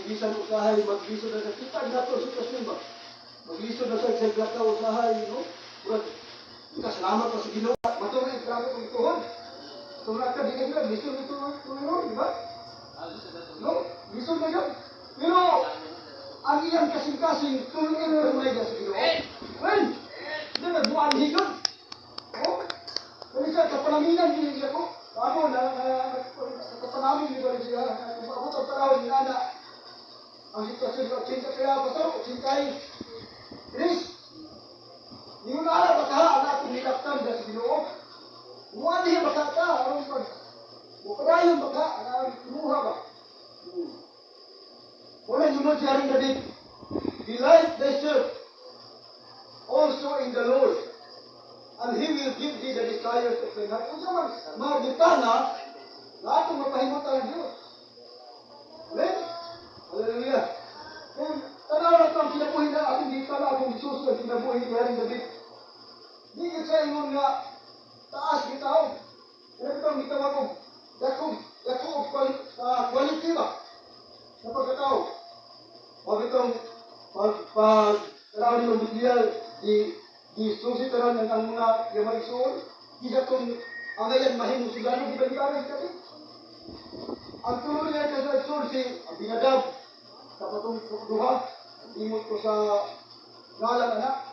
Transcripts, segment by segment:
Bisan usahay maglisod na sa kita nato sitwasyon ba. Maglisod na sa sa usahay, no? Murag salamat pa sa Ginoo. Matuloy grabe kong tuhod. Tura ka di ka lisod ito tuloy, di ba? No? Lisod na yun. Pero ang iyang kasing-kasing tuloy mo may sa Ginoo. Well, di ba buwan higon? Oh. Kani sa kapanaminan dili siya ko. Ako na na kapanamin ni ba siya. Kung abot ang panahon ni ana ang sitwasyon ko, 80 kaya pastor, 83. Ningon ara ba ka ang atong nilaptan sa Ginoo? Muanhi ba ka ka aron pag mupadayon ba ka ang kinuha ba? Wala yun si Haring David. "Delight thyself also in the Lord, and He will give thee the desires of thine heart." Unsa man mga butana na atong mapahimutan ng Diyos. Amen? Hallelujah. Kung tanaw na ito ang kinabuhi na ating dito na akong Jesus ang kinabuhi ni Haring David. Di gid sa ingon nga taas gitaw. Pero ito ang gitawag og dako dako og quality ba sa pagkatao. Pag itong pag pag tanaw ni Biblia di di susi tanan ang mga yung mga isuon di sa kung ang ngayon mahimong sundalo di ba di ba si David? Ang tulo niya sa isuon si Abinadab sa patong duha limot ko sa ngalan anak.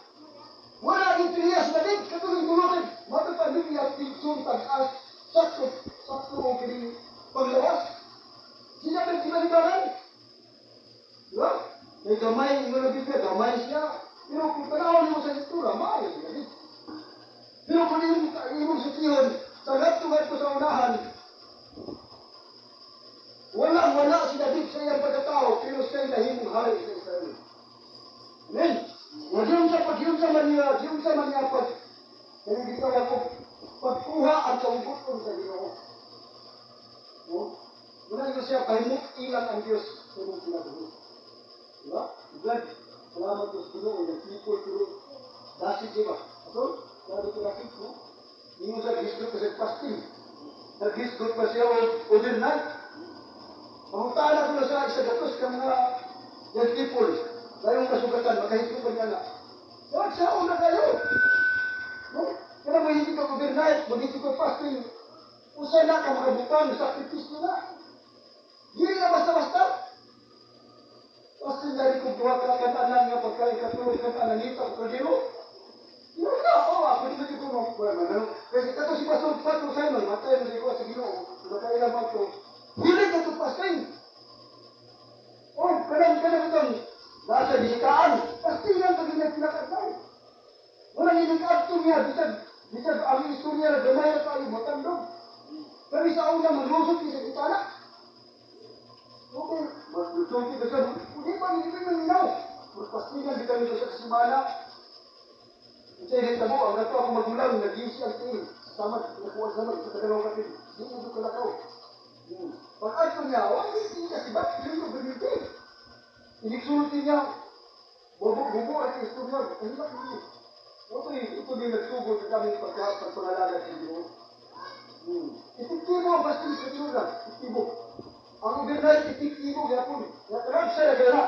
Wala yung piliya sa David, katulong tulo kay mato pa Biblia tigsun tag-as sakto sakto o kini panglawas. Si David di ba di ba? Di ba? Kay gamay, ingon ang Biblia, gamay siya. Pero kung tanawon mo sa istura, maayo si David. Pero kung imong sutihon, sa ngadto sa unahan, wala wala si David sa iyang pagkatao, pero siya'y nahimong hari sa Israel. Amen. Wa giunsa pag giunsa man niya pag kani gitawag og pagkuha ang kaubuton sa Ginoo. No? Muna ko siya pahimut ilang ang Dios sa imong kinabuhi. Diba? Glad. Salamat ko sa Ginoo ng people pero dasig, di ba? Ato, sabi ko dasig, no? Ingon sa gisgot ko sa fasting. Naghisgot pa siya og overnight. Pangutana ko na sa isa gatos ka mga young people. Kayong kasugatan, makahisgot pa niya na. Dapat sa una kayo. No? Kaya mo hindi ka overnight, mag-hisgot ko fasting. Usa na ka makabutang, sakripisyo na. Dili na basta-basta. Fasting na rin kung duha ka katanan nga pagkain katulog ka nangita ko kaldero. Yun na, oh, ako di ko mo. Wala man, ano? Kasi kato si Pastor Simon, matay mo ko sa Ginoo, makailan mo to. Dili ka to fasting. Oh, kanang kanang itong nasa bisikaan. Fasting lang pag nagpinakadlaw. Walang inig-adto niya, bisag, bisag ang istorya na gamay na tayo, matandog. Pero sa una, maglusot niya sa gitana. Okay, maglusot ka sa, hindi pa, hindi pa maninaw. Magpastingan, di kami sa simana. Kasi hindi mo, ang nato akong magulang, nag-iisi ang tiil. Sama, nakuha sama, sa Tagalog kapil. Di mo kalakaw. Pag adto niya, oh, hindi niya si Bat, hindi ko gamitin. Iniksulti niya, bubo, bubo at istorya, hindi ba hindi. Ito, ito din nagsugod sa kaming pagpangalaga sa Ginoo. Epektibo ang fasting sa Ginoo lang, epektibo. Ang overnight, epektibo gyapon. Ya terang sa gana.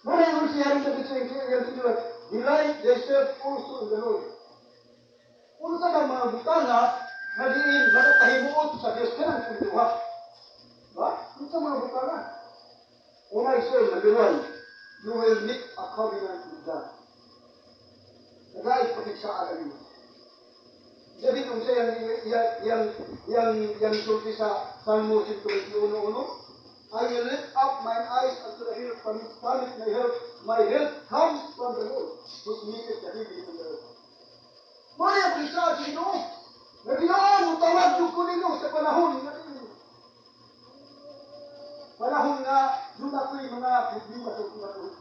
Muna yung si Haring David sa iyang sinulat, "Delight thyself also in the Lord." Unsa ka mga butanga nga diin makapahimuot sa Dios kanang punduha? Ba? Unsa mga butanga? Una isul, number one, you will make a covenant with God. Nagait pakigsaan ang inyo. David kung siya yang yang yang yang yang sulti sa Salmo 121:1, "I will lift up mine eyes unto the hill from whence cometh my help. My help comes from the Lord, who maketh the heavens and the earth." Maya pagsaad sa Ginoo. Na Ginoo, mutawag jud ko ninyo sa panahon nga panahon nga doon ako'y mga problema sa kinabuhi.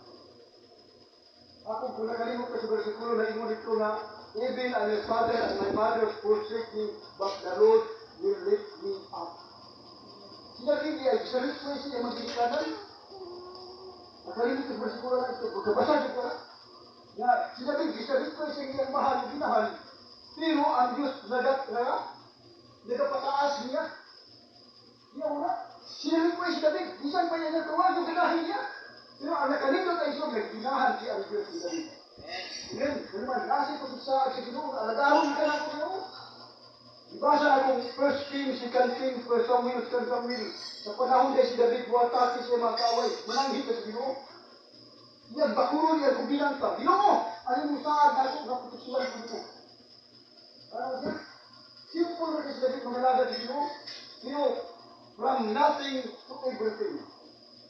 Ako kung nakalimot ko sa bersikulo na ingon dito nga, "Even and my father and my mother forsake me, but the Lord will lift me up." Sila hindi ay sa request siya magdilikanan. Nakalimot ko sa bersikulo na ito, pagkabasa ko na. Nga, sila din, sa request siya iyang mahal, ginahan, pero ang Diyos nagat na, nagapataas niya. Iya una, sila request David, bisan pa niya nagtawag yung ganahan. lahi niya. Pero ang nakanindot ay so, nagginahan siya ang Diyos ni David. Amen. Ano man, nasa pagsaad sa Ginoo, alagaron ka na ako Ginoo. Ibasa akong First King, Second King, First Samuel, Second Samuel. Sa panahon si David, buhataki siya mga kaaway, mananghit sa Ginoo. Iyang bakuron niya kung bilang pa. Ginoo, ano mo saad na ako, naproteksyonan ko nimo. Ano siya? Simple na si David mangalaga sa Ginoo. Pero from nothing to everything.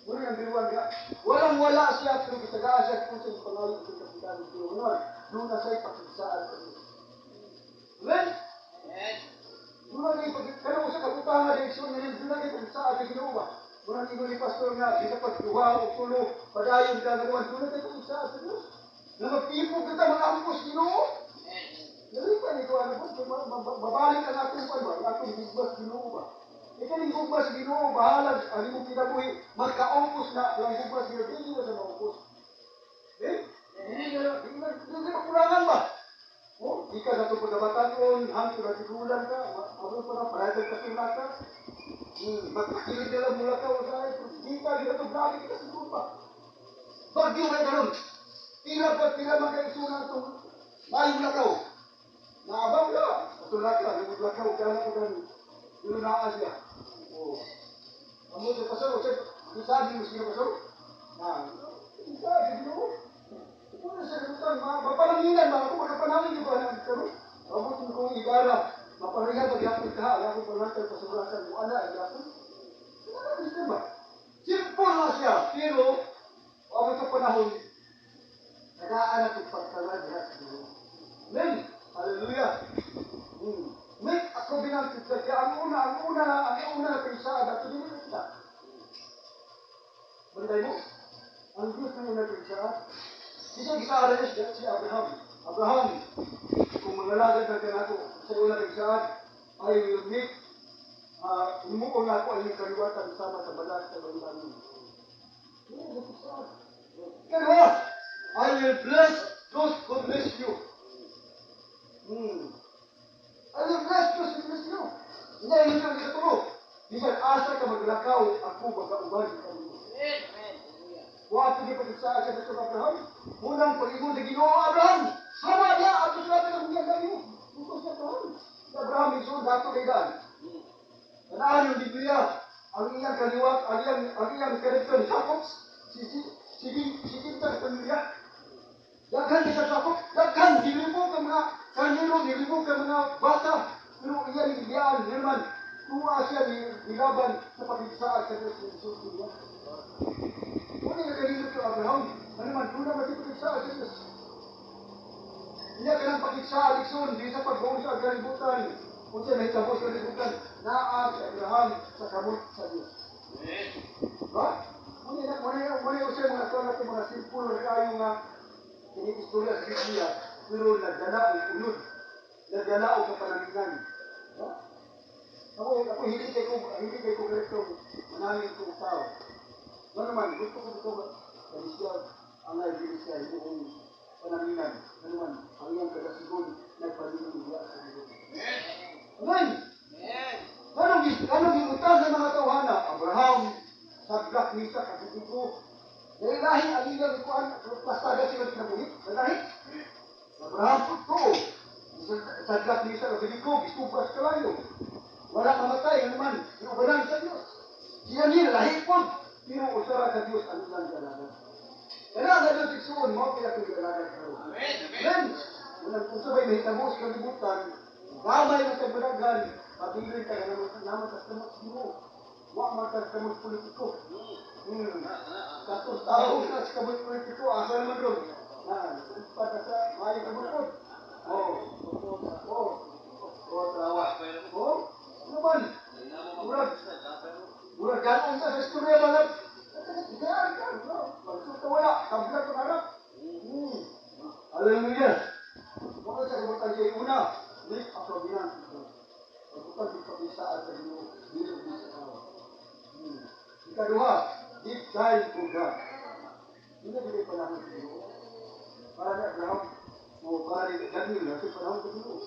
Muna ang biruan nga. Walang wala siya, pero gitagaan siya kung sa pangalan sa kapitan ng Ginoo. Ano? Doon na siya'y pakigsaad sa Diyos. Amen? Doon na kayo, kanang sa kabutanga, direksyon nga rin, doon na kayo pagsaad sa Ginoo ba? Muna ningon ni Pastor nga, bisa pag duha o tulo, padayon ka nga naman, doon na kayo pagsaad sa Diyos. Na magtipog kita, mag-ampos Ginoo. Dali pa ni ko ano po, babalik ang atong pan ba, ang atong gugmas Ginoo ba? Ikaw gugmas Ginoo, bahalag ang imong kinabuhi, magkaungkos na ang gugmas Ginoo, dili na sa maungkos. Eh? Dili na makulangan ba? Oh, di ka na ito pagkabataon, hangtod na tigulan ka, amo pa na, private ka sila ka. Magpakilig na lang mula ka, sa di ka, di ka ito, grabe ka siguro pa. Bagyo kay karon. Pila pa, pila man kay isuna itong mayong lakaw. Naabang ka. Ito lakaw, limod lakaw, kaya na ko gan, yun naa siya. Oh. Amo sa pastor, sa sabi mo siya pastor? Na, sabi mo. Kung sa lutan, mapalanginan ba ako, makapanangin di ba na karon? Abot mo kong igara, mapareha pagyapon ka, ang akong panantay pasurasan mo, ana, ang yapon. Ano na ba? Simple na siya, pero abot sa panahon, nagaan na itong pagtala diha sa Ginoo. Amen. Hallelujah. Make a covenant with God. Kaya ang una na pagsaad, at dili na sila. Bantay mo? Ang Diyos na una pagsaad. Isa gisaad niya si Abraham. "Abraham, kung mangalagad na ka nato sa una pagsaad, I will make himuon na ako ang iyong kaliwatan sama sa balat sa balibanin." Yan ang pagsaad. Ikaduha, "I will bless those who bless you." I will bless those who bless you. Hindi, yun ang ikatulo. "Bisan asa ka maglakaw, ako magauban kanimo." Wa di pagsaad sa Diyos Abraham. Unang pag-ingon sa Ginoo, "Abraham, sama niya ato sa atin ang biyag kanimo." Utos sa Abraham. Si Abraham igsoon dato kay daan. Tanaan yung Biblia, ang iyang kaliwat, ang iyang karakter sakop, si si sige sige sa pamilya. Daghan sa sakop, daghan dilibo ka mga karnero, dilibo ka mga bata, pero iya ni gibiyaan, naman tuwa siya ni nilaban sa pakigsaad sa Diyos ni Jesus niya. Muna nga kanindot sa Abraham, ano man, doon naman si pakigsaad sa Diyos. Iya ka ng pakigsaad, igsoon, di sa pagbuong sa kalibutan, kung siya nahitabo sa kalibutan, naa si Abraham sa kamot sa Diyos. Ba? Muna usay mga tuwa nato, mga simple na kayo nga ini istorya sa Biblia, pero nagdala og unod, nagdala og kapanamingan. Ba? Ako hindi kay ko ganito manangin ko tao. Ano naman, gusto ko dito kani siya ang dili siya himuong pananginan. Ano man, ang iyang kadasigon nagpalingin diya sa Ginoo. Amen. Anong gibutan sa mga tawhana? Abraham, Sadrach, Meshach, Abednego. Dahil ang ilang ikuan, pastaga sila kinabuhi. Dahil Abraham, totoo. Sadrach, Meshach, Abednego, gistubas kalayo. Wala mamatay, ano man, inubanan sa Diyos. Siya niya, lahi po. Pero usara sa Diyos ang ilang gialagad. Kaya ang Diyos igsuon mo, kaya itong gialagad karon. Amen. Unang kung sabay mahitabo sa kalibutan, gamay man sa badaghan, pabilin ka na naman naman sa kamot Ginoo. Wa man ka sa kamot politiko. Katong tao na sa kamot politiko, asa naman ron? Na, pa sa maayo kamot po. Oh. Oh. Oh, trawa. Oh. Ano man? Murag ganon sa istorya ba lang? Gaan ka, no? Magsulta wala, tabla pa harap. Hallelujah. Mga sa kabutan siya una, make a covenant with God. Kabutan di pakisaan sa Ginoo, dili di sa tao. Ikaduha, give time to God. Hindi na dili panahon sa Ginoo. Para ni Abraham, o para ni Daniel, nasa panahon sa Ginoo.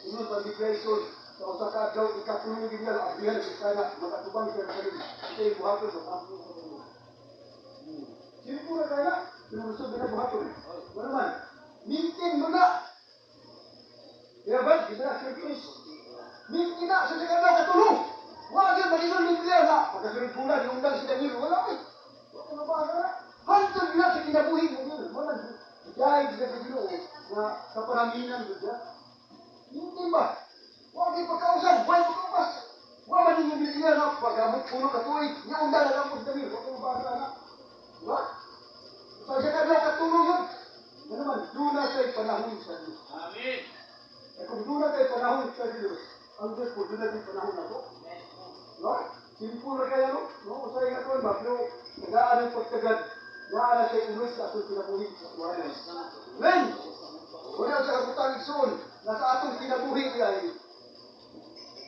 Ingon pa ni Grayson, sa usa ka adlaw ikatulong niya, abrihan sa sana, makatubang siya sa Ginoo. Ito yung buhaton sa kampo sa Ginoo. buhaton. Wala man. Maintain mo na. Kaya ba, di ba na service? Maintain na sa sa katulo. Wa gyud maingon Biblia nga pagkasunod bulan undang si Daniel, wala eh. Wa ko mabasa na. Hantod na sa kinabuhi mo yun. Wala dahil sa Ginoo nga sa paranginan gud siya. Hindi ba? Wa gyud pagkausap, wa pagkaupas. Wa man yung Biblia nga pag-abot puno ka tuig, nya undang na lang po si Daniel, wa ko mabasa na. Diba? Sa siya kadlaw katulo yun. Ano naman, duna kay panahon sa Diyos. Amen. Eh kung duna kay panahon sa Diyos, ang Diyos po duna din panahon na to. Diba? Simple ra kaya, no? No, usay nga to ba, pero nagaan ang pagtagad, naa na siya unos sa atong kinabuhi sa tuwanan. Amen! Wala sa kabutang, igsoon, na sa atong kinabuhi ay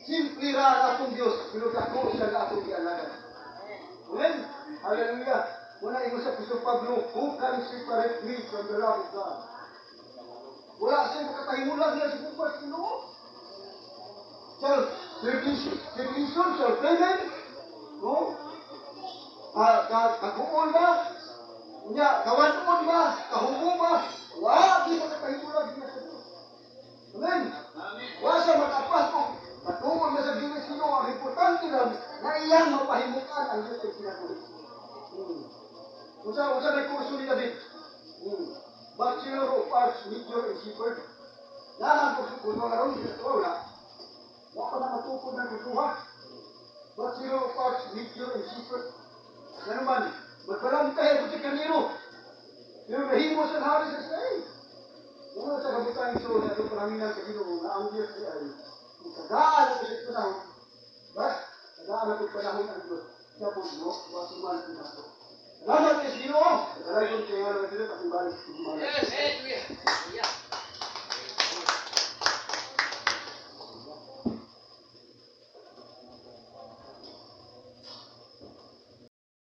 simple ra ang atong Diyos, pero dako siya nga atong gialagad. Amen! Hallelujah! Wala ingon sa Apostol Pablo, "Who can separate me from the love of God?" Wala siya makatahimulag niya sa gugma sa Ginoo. Shall tribulation, tribulation, shall famine, no? Kaguol ba? Unya, kawan-on ba? Kahumo ba? Wa, di makatahimulag niya sa Diyos. Amen. Amen. Wa siya makapas kung matuon na sa Diyos Ginoo. Ang importante lang na iyang mapahimukan ang Diyos ay kinabuhi. Unsa may kurso ni David? Bachelor of Arts, major in Shepherd. Naa ang kurso kuno karon dito wala. Wa pa na matukod ng kursuha. Bachelor of Arts, major in Shepherd. Nga naman, magbalantay ako sa karnero. Pero nahimo sa hari sa Israel. Wala sa kabutang iso na itong paranginan sa Ginoo nga ang Diyos ay kung tagaan ako sa panahon, bas, tagaan ako panahon ang Diyos. Siya po, no, wasuman ko na to. Salamat sa Ginoo. Dalay kong kaya nga sila, patibalik. Yes. Hallelujah.